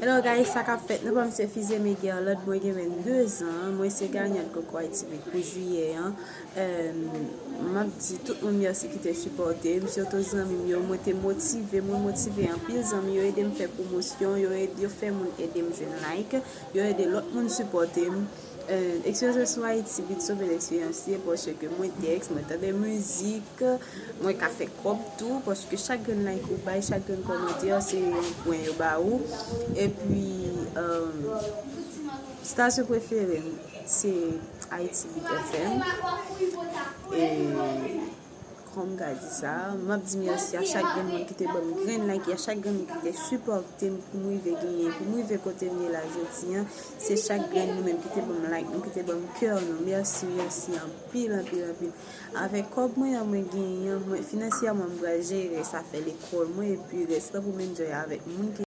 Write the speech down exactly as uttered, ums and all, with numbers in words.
Hello guys, sa k ap fèt? Nou pa m se Fize Megerland, mwen gen venndezan, mwen se ganyant Konkou Ayiti Beat pou jiyè an. M ap di tout moun mèsi ki te sipòte m, sitou zanmi m yo. Mwen te motive, mwen motive anpil. Zanmi yo ede m fè pwomosyon, yo ede, yo fè moun ede m jwenn like, yo ede lòt moun sipòte m. Eksperyans mwen sou Ayiti Beat se yon bèl eksperyans li ye, paske mwen tèks, mwen tande mizik, mwen ka fè kòb tou, paske chak grenn like ou bay, chak grenn kòmantè, se yon pwen yo ba ou. Epi, stasyon prefere m se Ayiti Beat F M. E kòm m ka di sa, m ap di mèsi a chak grenn moun ki te ban m grenn like, a chak grenn moun ki te sipòte m pou m rive genyen, pou m rive kote m ye la jodi an. Se chak grenn nou menm ki te ban m like nou, ki te ban m kè nou. Mèsi, mèsi anpil, anpil, anpil. Avèk kòb mwen an mwen genyen, mwen finansyèman m pral jere sa, fè lekòl mwen, epi rès lan pou m enjoy avèk moun ki